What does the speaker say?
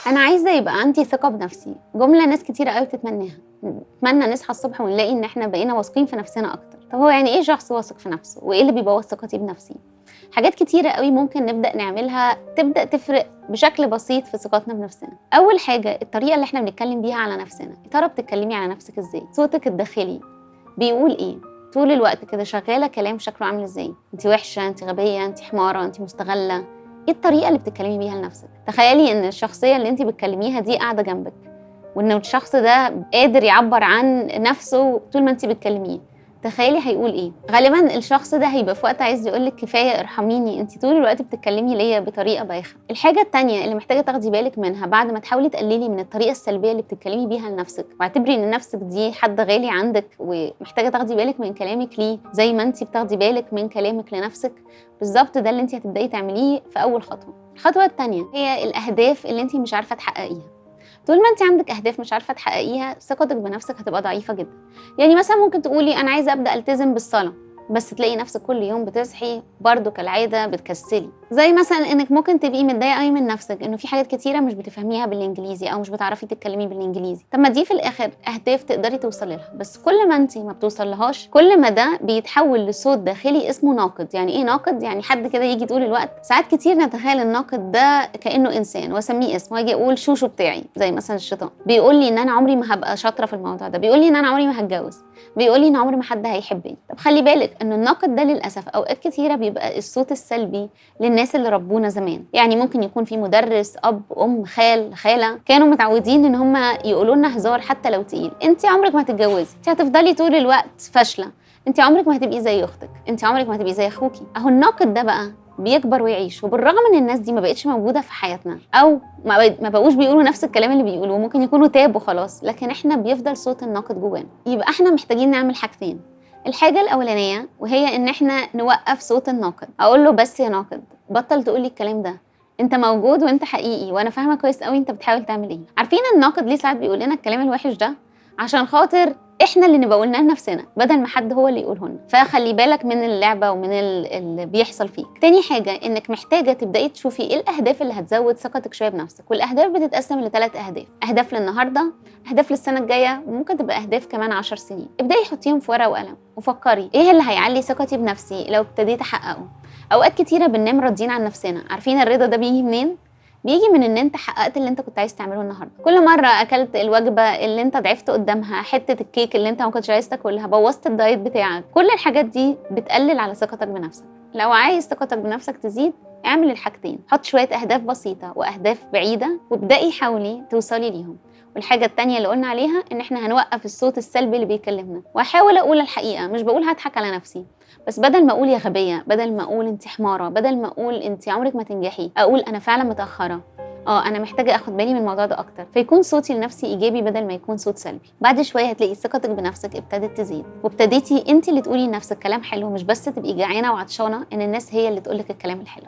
أنا عايزة يبقى عندي ثقة بنفسي، جملة ناس كتيرة أوي بتتمناها، نتمنى نصحى الصبح ونلاقي إن إحنا بقينا واثقين في نفسنا أكتر. طب هو يعني إيه شخص واثق في نفسه؟ وإيه اللي بيبوظ ثقتي بنفسي؟ حاجات كتيرة أوي ممكن نبدأ نعملها تبدأ تفرق بشكل بسيط في ثقتنا بنفسنا. أول حاجة الطريقة اللي إحنا بنتكلم بيها على نفسنا، يا ترى بتتكلمي على نفسك إزاي؟ صوتك الداخلي بيقول إيه؟ طول الوقت كده شغالة كلام شكله عامل إزاي؟ أنت وحشة، أنت غبية، أنت حمارة، أنت مستغلة. ايه الطريقة اللي بتتكلمي بيها لنفسك؟ تخيلي ان الشخصية اللي انت بتكلميها دي قاعدة جنبك، وان الشخص ده قادر يعبر عن نفسه طول ما انت بتكلميه، تخيلي هيقول ايه؟ غالبا الشخص ده هيبقى في وقت عايز يقولك كفاية ارحميني، انت طول الوقت بتتكلمي ليا بطريقة بايخة. الحاجة التانية اللي محتاجه تاخدي بالك منها بعد ما تحاولي تقللي من الطريقة السلبية اللي بتتكلمي بيها لنفسك، واعتبري ان نفسك دي حد غالي عندك ومحتاجة تاخدي بالك من كلامك ليه زي ما انت بتاخدي بالك من كلامك لنفسك بالظبط، ده اللي انت هتبداي تعمليه في اول خطوة. الخطوة التانية هي الاهداف اللي انت مش عارفه تحققيها. طول ما انت عندك اهداف مش عارفه تحققيها ثقتك بنفسك هتبقى ضعيفة جدا. يعني مثلا ممكن تقولي انا عايزه ابدا التزم بالصلاة، بس تلاقي نفسك كل يوم بتصحي برضو كالعادة بتكسلي. زي مثلا انك ممكن تبقي متضايقة قوي من نفسك انه في حاجات كتيرة مش بتفهميها بالانجليزي او مش بتعرفي تتكلمي بالانجليزي. طب ما دي في الاخر اهداف تقدري توصلي لها، بس كل ما انت ما بتوصلهاش كل ما ده بيتحول لصوت داخلي اسمه ناقد. يعني ايه ناقد؟ يعني حد كده يجي طول الوقت. ساعات كتير نتخيل الناقد ده كانه انسان واسميه اسم، واجي اقول شوشو بتاعي، زي مثلا الشيطان بيقول لي ان انا عمري ما هبقى شاطرة في الموضوع ده، بيقول لي ان انا عمري ما هتجوز، بيقول لي ان عمري ما حد هيحبني. طب خلي بالك ان الناقد ده للاسف اوقات كتيرة بيبقى الصوت السلبي للناس اللي ربونا زمان. يعني ممكن يكون في مدرس، اب، ام، خال، خاله، كانوا متعودين ان هم يقولوا لنا هزار حتى لو تقيل، انت عمرك ما هتتجوزي، انت هتفضلي طول الوقت فاشلة، انت عمرك ما هتبقي زي اختك، انت عمرك ما هتبقي زي اخوكي. اهو الناقد ده بقى بيكبر ويعيش، وبالرغم ان الناس دي ما بقتش موجودة في حياتنا او ما بقوش بيقولوا نفس الكلام اللي بيقولوه، ممكن يكونوا تابوا خلاص، لكن احنا بيفضل صوت الناقد جوانا. يبقى احنا محتاجين نعمل حاجتين. الحاجة الاولانية وهي ان احنا نوقف صوت الناقد، اقول له بس يا ناقد بطل تقولي الكلام ده، انت موجود وانت حقيقي وانا فاهمه كويس قوي انت بتحاول تعمل ايه. عارفين الناقد ليه ساعات بيقول لنا الكلام الوحش ده؟ عشان خاطر احنا اللي نبقى قلناه لنفسنا بدل ما حد هو اللي يقوله لنا. فخلي بالك من اللعبة ومن اللي بيحصل فيك. تاني حاجة انك محتاجه تبداي تشوفي ايه الاهداف اللي هتزود ثقتك شوية بنفسك. والاهداف بتتقسم لثلاث اهداف، اهداف للنهاردة، اهداف للسنة الجاية، وممكن تبقى اهداف كمان 10 سنين. ابداي حطيهم في ورقة وقلم وفكري ايه اللي هيعلي ثقتي بنفسي لو ابتديت احققه. اوقات كتيرة بننام راضيين عن نفسنا. عارفين الرضا ده بيجي منين؟ بيجي من ان انت حققت اللي انت كنت عايز تعمله النهارده. كل مرة اكلت الوجبة اللي انت ضعفت قدامها، حتة الكيك اللي انت ما كنتش عايز تاكلها، بوظت ال diet بتاعك، كل الحاجات دي بتقلل على ثقتك بنفسك. لو عايز ثقتك بنفسك تزيد اعمل الحاجتين، حط شوية اهداف بسيطة واهداف بعيدة وابدأي حاولي توصلي ليهم. والحاجة التانية اللي قلنا عليها ان احنا هنوقف الصوت السلبي اللي بيكلمنا، واحاول اقول الحقيقة، مش بقول هضحك على نفسي، بس بدل ما اقول يا غبية، بدل ما اقول انت حمارة، بدل ما اقول انت عمرك ما تنجحي، اقول انا فعلا متأخرة، انا محتاجة اخد بالي من الموضوع ده اكتر. فيكون صوتي لنفسي ايجابي بدل ما يكون صوت سلبي. بعد شوية هتلاقي ثقتك بنفسك ابتدت تزيد، وابتديتي انت اللي تقولي لنفسك كلام حلو، مش بس تبقي جعانة وعطشانة ان الناس هي اللي تقولك الكلام الحلو.